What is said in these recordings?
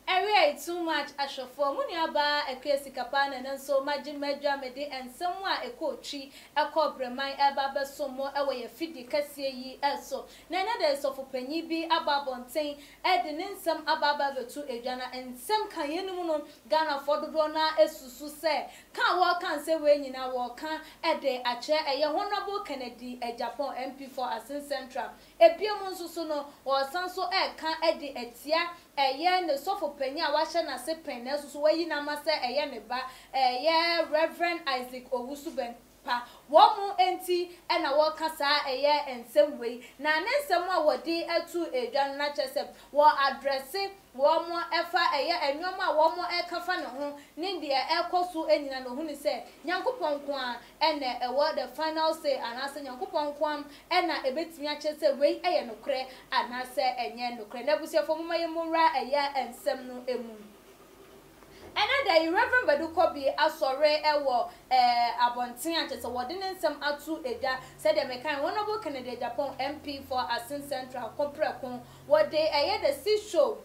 Ɛwiei too much ahwɛfoɔ, mo nua baa Akua Sikapaa na ɛno nso magye madwa mede nsɛm a ɛkɔɔ twi ɛkɔɔ brɛman ɛreba abɛsom mo ɛwɔ yɛ fidie kɛseɛ yi so. Na ɛnɛ da yi sɔfo panyin bi aba abɔnten ɛde ne nsɛm aba aba abɛto dwa na nsɛm ka yeinom no Ghanafoɔ dodoɔ no ara susu sɛ ka a wɔreka nsɛm wei nyinaa wɔreka de akyerɛ ɛyɛ Honourable Kennedy Agyapong MP for Asin Central. Ebiom nso so no wɔresan nso reka de atia ɛyɛ ne sɔfo panyin a wahyɛ n'ase pɛn nanso so wayi no ama sɛ ɛyɛ ne ba ɛyɛ Rev. Isaac Owusu Bempah. Wɔn mo nti na wɔreka saa ɛyɛ nsɛm wei. Na ne nsɛm a wɔde to dwa no na kyerɛ sɛ wɔ adrɛse wɔn ɛfa ɛyɛ nnoɔma a wɔn ɛka fa ne ho ne deɛ ɛrekɔ so nyina no ɔhunu sɛ Nyankopɔn nko ara na ɛwɔ the final say anaasɛ Nyankopɔn nko ara na ɛbɛtumi akyerɛ sɛ wei yɛ nokorɛ anaasɛ ɛnyɛ nokorɛ. Na abusuafoɔ momma yɛmmɔ nwura ɛyɛ nsɛm no mu. Ɛnnɛ da yi, Rev. Badu Kobi asɔre wɔ abɔnten a kyerɛ sɛ wɔde ne nsɛm ato dwa. Sɛdeɛ mekae, Honourable Kennedy Agyapong, MP for Asin Central, ko prɛko. Wɔde ɛyɛ The Sea Show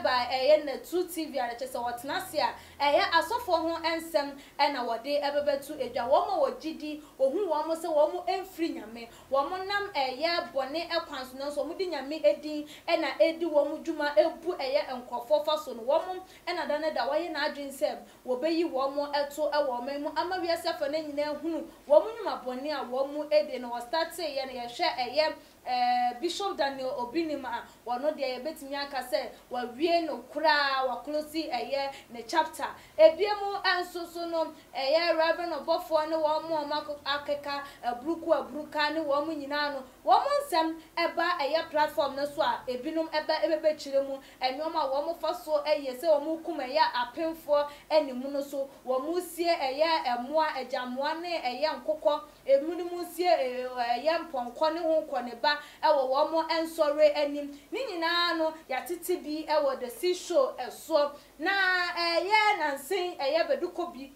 bae, ɛyɛ Natu TV a kyerɛ sɛ wɔtena ase a ɛyɛ asɔfoɔ ho nsɛm na wɔde bɛbɛto dwa. Wɔn a wɔgye di, wɔhu wɔn sɛ wɔn mfiri Nyame. Wɔn nam ɛyɛ bɔne kwan so nanso wɔde Nyame din na ɛredi wɔn dwuma bu ɛyɛ nkorɔfoɔ fa so no. Wɔn na da ne da wayɛ n'adwene sɛ wɔbɛyi wɔn to wɔ ɔman mu ama wiase afanan nyinaa ahunu wɔn nnwuma bɔne a wɔn di no. Wɔstarteeɛ no yɛhwɛ ɛyɛ Bishop Daniel Obinim a ɔno deɛ yɛbɛtumi aka sɛ wawie no koraa, waklosi ɛyɛ ne chapter. Ebinom nso so no ɛyɛ Rev. Ɔbɔfoɔ ne wɔn a wɔakeka aburuku aburuka ne wɔn nyinaa no wɔn nsɛm ba ɛyɛ platform no so a ebinom ba bɛbɛkyerɛ mu Nnoɔma a wɔn fa so yɛ sɛ wɔn kum ɛyɛ apemfoɔ ne mono so, wɔn sie ɛyɛ mmoa, agyammoa ne ɛyɛ nkokɔ, ebinom sie ɛyɛ mpɔnkɔ ne ho nkɔ ne ba wɔ wɔn nsɔre anim. Ne nyinaa no yɛatete bi wɔ The Sea Show soɔ. Na ɛyɛ nansa yi ɛyɛ Bɛdukɔ bi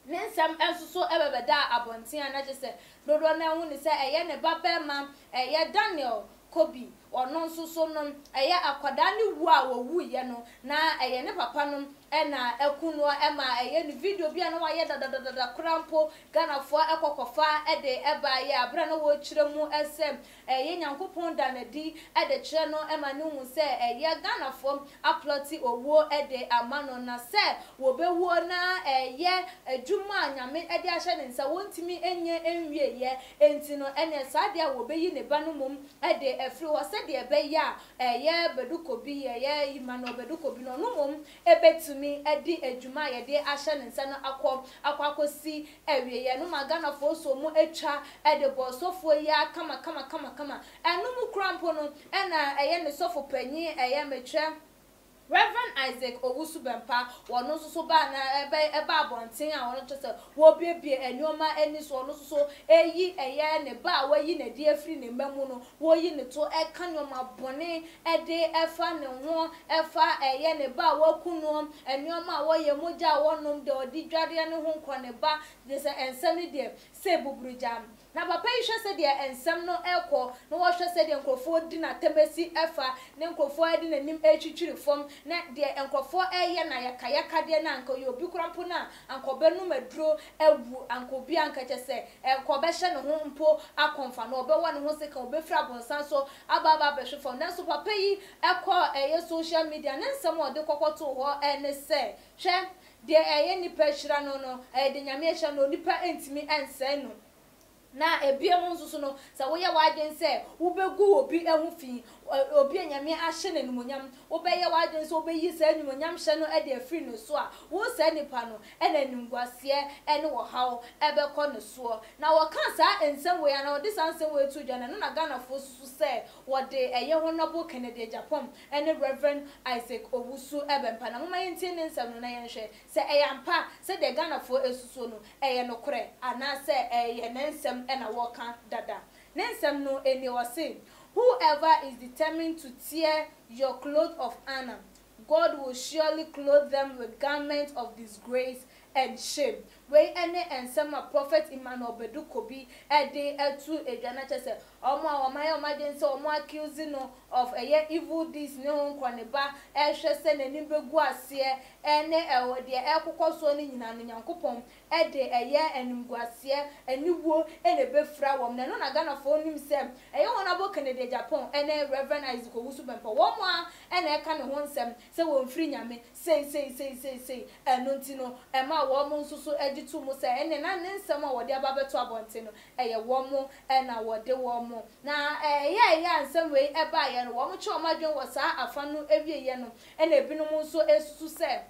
Ne nsɛm nso so bɛbɛdaa abɔnten a na kyerɛ sɛ dodoɔ no ara hu no sɛ ɛyɛ ne ba barima, ɛyɛ Daniel Kobi. Ɔno nso so no, ɛyɛ akwadaa no wuo a ɔwuiɛ no, na ɛyɛ ne papa no na aku noɔ ma ɛyɛ no video bi a na wayɛ dadadadada koraa mpo Ghanafoɔ kɔ kɔfa de baeɛ a berɛ a na wɔrekyerɛ mu sɛ Ɛyɛ Nyankopɔn da no adi de kyerɛ no ma no hu sɛ ɛyɛ Ghanafoɔ aplɔte owuo de ama no na sɛ wɔbɛwuo na ɛyɛ adwuma a Nyame de ahyɛ ne nsa wɔntumi nyɛ nwieɛ nti no ɛneɛ saa deɛ a wɔbɛyi ne ba no mmom de afiri hɔ sɛdeɛ ɛbɛyɛ a ɛyɛ Badu Kobi ɛyɛ Emmanuel Badu Kobi no ɔno mmom bɛtumi de adwuma a yɛde ahyɛ ne nsa no akɔ akɔ akɔsi awieɛ no ma Ghanafoɔ nso ɔmo atwa de bɔ sɔfoɔ yi ara kama kama kama kama. Ɛno mu koraa mpo no ɛna ɛyɛ ne sɔfo panyin ɛyɛ mekyerɛ Rev. Isaac Owusu Bɛmpa ɔno nso so baa na ɛbɛ ɛbaa abɔnten a ɔno kyerɛ sɛ wɔrebuebue nnoɔma ani so ɔno nso so ɛreyi ɛyɛ ne ba a wayi n'adi afiri ne mma mu no wɔreyi ne to ɛka nnoɔma bɔne de ɛfa ne ho, ɛfa ɛyɛ ne ba a waku no, nnoɔma a wɔyɛ, mogya a wɔnom, deɛ ɔde dwareɛ ne ho nkɔ ne ba, gye sɛ nsɛm no deɛ sɛ buburugya. Na papa yi hwɛ sɛdeɛ nsɛm no rekɔ, na ɔhwɛ sɛdeɛ nkurɔfoɔ di n'atɛm asi fa, ne nkurɔfoɔ de n'anim retwitwiri fam, ne deɛ nkurɔfoɔ reyɛ no ayakayakadeɛ no a, anka ɔyɛ obi koraa mpo no a, anka ɔbɛnom aduro awu, anka obi anka kyerɛ sɛ, anka ɔbɛhyɛ ne ho mpo akɔmfa no, ɔbɛwɔ ne ho sekan, ɔbɛfiri abonsan so aba aba abɛhwe fam. Nanso papa yi kɔɔ ɛyɛ social media, ne nsɛm a ɔde kɔkɔtoo hɔ ne sɛ, Hwɛ, deɛ ɛyɛ nnipa ahyira no no, ɛyɛ deɛ Nyame ahyira no, onipa ntumi nsɛe no. Na ebinom nso so no, sɛ woyɛ w'adwene sɛ wobɛgu obi ho fi, obi a Nyame ahyɛ no animuonyam, wobɛyɛ w'adwene sɛ wobɛyi saa animuonyamhyɛ no de afiri ne so a, wo saa nipa no na animguaseɛ ne ɔhaw bɛkɔ ne soɔ. Na wɔkaa saa nsɛm wei anaa wɔde saa nsɛm wei too dwa no, ɛno na Ghanafoɔ susu sɛ wɔde ɛyɛ Honourable Kennedy Agyapong ne Rev. Isaac Owusu Bɛmpa. Na momma yɛntie ne nsɛm no na yɛnhwɛ sɛ ɛyɛ ampa sɛdeɛ Ghanafoɔ susuo no, ɛyɛ nokorɛ anaasɛ ɛyɛ ne nsɛm na wɔreka dada. Ne nsɛm no nie, ɔse, Whoever is determined to tear your clothes of honour, God will surely clothe them with garments of disgrace and shame. Wei ne nsɛm a Prophet Emmanuel Badu Kobi de ato dwa na kyerɛ sɛ Wɔn a wɔayɛ wɔn adwene sɛ wɔn accuse no of ɛyɛ evil deeds ne ho nkɔneba ɛrehwɛ sɛ n'anim bɛgu aseɛ ɛne ɛwɔ deɛ ɛrekokɔ soɔ no nyinaa no, Nyankopɔn de ɛyɛ animguaseɛ, aniwuo na ɛbɛfira wɔn. Na ɛno na Ghanafoɔ nim sɛ ɛyɛ wɔn abɔ Kennedy Agyapong ne Rev. Isaac Owusu Bempah. Wɔn ara na ɛka ne ho nsɛm sɛ wɔmfiri Nyame sei sei sei sei sei. Ɛno nti no ɛma wɔn nso so gye to mu sɛ ɛnneɛ na ne nsɛm a wɔde aba abɛto abɔnten no ɛyɛ wɔn na wɔde wɔn. Na ɛyɛ a ɛyɛ a nsɛm wei baeɛ no wɔkyerɛ wɔn adwene wɔ saa afa no awieɛ no ɛna ebinom nso susu sɛ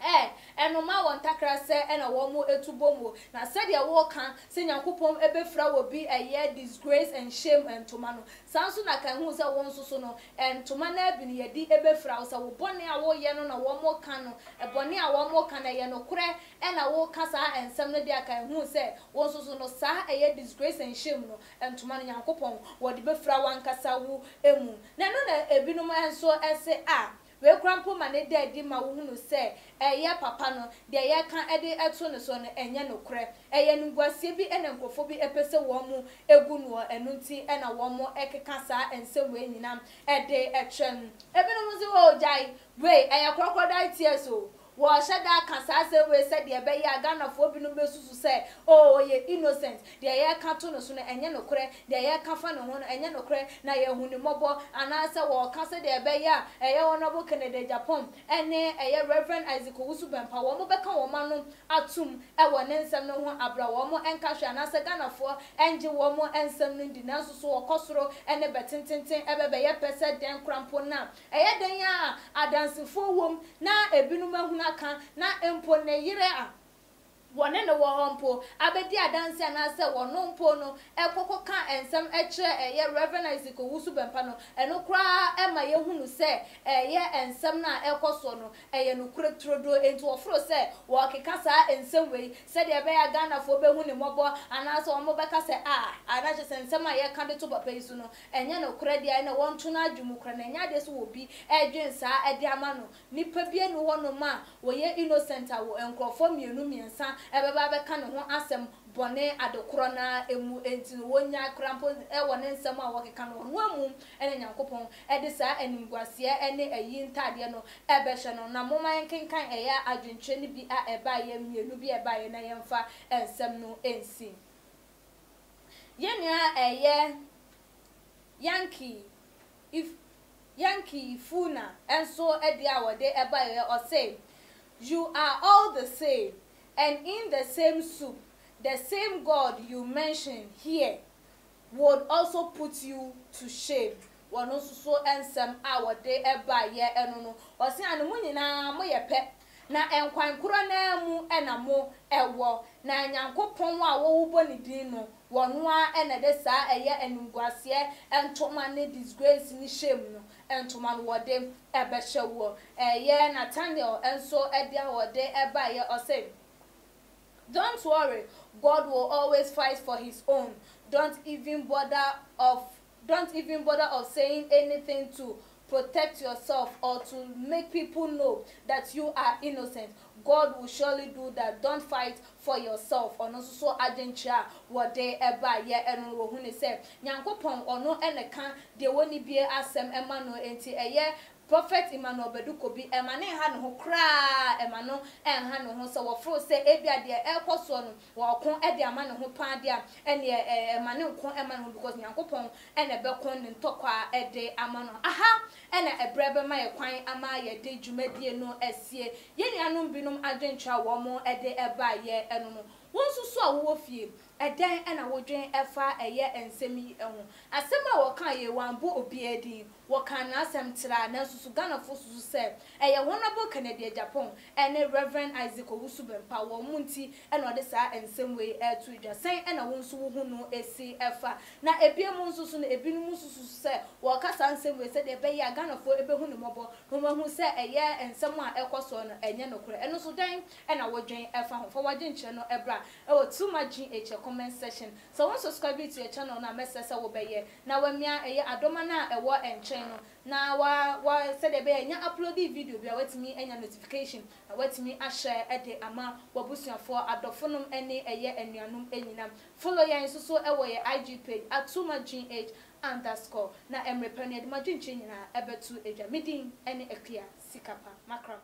Ɛ, ɛnoma wɔn ntakra sɛ ɛna wɔn etu bɔ mu, na sɛdeɛ woka sɛ Nyankopɔn bɛfira wɔ bi ɛyɛ disgrace and shame ntoma no, saa nso na kan hu sɛ wo nso so no, ntoma no ara bi no yɛde bɛfira wo, sɛ wo bɔne a woyɛ no na wɔn ka no, bɔne a wɔn ka no ɛyɛ nokorɛ ɛna woka saa nsɛm no deɛ a kan hu sɛ wo nso so no saa ɛyɛ disgrace and shame no ntoma no Nyankopɔn wɔde bɛfira w'ankasa wo mu. Na ɛno na ebinom nso se a, Wei koraa mpo ma no da adi ma wohunu sɛ ɛyɛ papa no, deɛ yɛreka de to no soɔ no, ɛnyɛ nokorɛ. Ɛyɛ animguaseɛ bi na nkurɔfoɔ bi pɛ sɛ wɔn gu noɔ, ɛno nti na wɔkeka saa nsɛm wei nyinaa de kyerɛ no. Ebinom nso, oh gyae, wei ɛyɛ crocodile tears o, Wɔhyɛ da ka saa asɛm wei sɛdeɛ ɛbɛyɛ a Ghanafoɔ binom bɛsusu sɛ, oh ɔyɛ innocent, deɛ yɛreka to no so no ɛnyɛ nokorɛ, deɛ yɛreka fa ne ho no ɛnyɛ nokorɛ, na yɛahu no mmɔbɔ, anaasɛ wɔreka sɛdeɛ ɛbɛyɛ a ɛyɛ Honourable Kennedy Agyapong ne ɛyɛ Rev. Isaac Owusu Bempah wɔn bɛka wɔn ano atom wɔ ne nsɛm no ho aberɛ a wɔn nka hwee anaasɛ Ghanafoɔ nnye wɔn nsɛm no ndi nanso so wɔkɔ soro ne bɛtententen bɛbɛyɛ pɛ sɛ dɛn koraa mpo no a Ɛyɛ dɛn a adansefoɔ wom na ebinom ahunu aka, na mpo ne yere a wɔne no wɔ hɔ mpo abɛdi adanseɛ anaasɛ wɔno mpo no kɔ kɔka nsɛm kyerɛ ɛyɛ Rev. Isaac Owusu Bɛmpa no, ɛno koraa ma yɛhunu sɛ ɛyɛ nsɛm no a ɛrekɔ soɔ no ɛyɛ nokorɛ turodoo. Enti wɔforo sɛ wɔrekeka saa nsɛm wei sɛdeɛ ɛbɛyɛ a Ghanafoɔ bɛhu ne mmɔbɔ anaasɛ wɔbɛka sɛ ah, anaa kyerɛ sɛ nsɛm a yɛreka de to papa yi so no Ɛnyɛ nokorɛ deɛ ɛna wɔnto no adwene mu koraa na ɛnyɛ adeɛ sɛ obi redwen saa de ama no. Nipa biara nni hɔ nom a ɔyɛ innocent a nkorɔfoɔ mmienu mmiɛnsa bɛba abɛka ne ho asɛm bɔne ade korɔ no ara mu nti no wɔnnyae koraa mpo wɔ ne nsɛm a wɔkeka no ɔno amu na Nyankopɔn de saa animguaseɛ ne ayi ntaadeɛ no bɛhyɛ no. Na momma yɛnkenkan ɛyɛ adwenkyerɛ no bi a ɛbaeɛ mmienu bi a ɛbaeɛ na yɛmfa nsɛm no nsi. Yɛn nua ɛyɛ Yankee if Yankee Funa nso deɛ a wɔde baeɛ ɔse, You are all the same and in the same soup, the same God you mention here would also put you to shame. Wɔn nso so nsɛm a wɔde baeɛ no no, ɔse ano mo nyinaa moyɛ pɛ, na nkwan korɔ no ara mu na mo wɔ, na Nyankopɔn a wowobɔ ne din no, wɔno ara na ɛde saa ɛyɛ animguaseɛ ntoma ne disgrace ne shame no ntoma no wɔde bɛhyɛ woɔ. Ɛyɛ Nathaniel nso deɛ a wɔde baeɛ, ɔse, Don't worry, God will always fight for his own, don't even bother of Don't even bother of saying anything to protect yourself or to make people know that you are innocent. God will surely do that. Don't fight for yourself. Ɔno nso so adwenkyerɛ a wɔde baeɛ ɛno no wɔhu ne sɛ Nyankopɔn ɔno na ɛka deɛ wɔnni bie asɛm ma no enti ɛyɛ Prophet Emmanuel Badu Kobi ɛma no nha ne ho koraa ɛma no nha ne ho sɛ wɔforo sɛ ebia deɛ ɛrekɔ soɔ no wɔko de ama ne ho paa deɛ a ɛneɛ ɛma no nko ɛma ne ho because Nyankopɔn na ɛbɛko ne ntɔkwa de ama no. Aha na ɛberɛ bɛma yɛ kwan ama yɛde dwumadie no asie. Yɛn nuanom binom adwenkyerɛ a wɔn de baeɛ ɛno no, wo nso so a wowɔ fie, ɛdɛn na wodwen fa ɛyɛ nsɛm yi ho? Asɛm a wɔkaeɛ yi wɔammɔ obiara din, Wɔkaa n'asɛm traa, nanso so Ghanafoɔ susu sɛ ɛyɛ Honourable Kennedy Agyapong ne Rev. Isaac Owusu Bempah wɔn nti na ɔde saa nsɛm wei reto dwa? Sɛn na wo nso wohu no si fa? Na ebiem nso so no, ebinom nso susu sɛ wɔreka saa nsɛm wei sɛdeɛ ɛbɛyɛ a Ghanafoɔ bɛhu no mmɔbɔ na wɔahu sɛ ɛyɛ nsɛm a ɛrekɔ soɔ no ɛnyɛ nokorɛ. Ɛno nso dɛn na wodwen fa ho? Fa w'adwenkyerɛ no bra wɔ Too Much GH. comment section. Sɛ wo nsubscribe to yɛ channel no a, mɛsrɛ sɛ wobɛyɛ na wamia ɛyɛ adɔma no a ɛwɔ nkyɛn no na wa wa sɛdeɛ ɛbɛyɛ nya upload video bi a, watumi anya notification na watumi ahyɛ de ama w'abusuafoɔ, adɔfonom ne ɛyɛ anuanom nyinaa. Follow yɛn nso so wɔ yɛ IG page @toomagh_, na mmerɛ pɛ no yɛde mo adwenkyerɛ nyinaa ɛbɛto adwa. Me din ne Akua Sikapa Makram.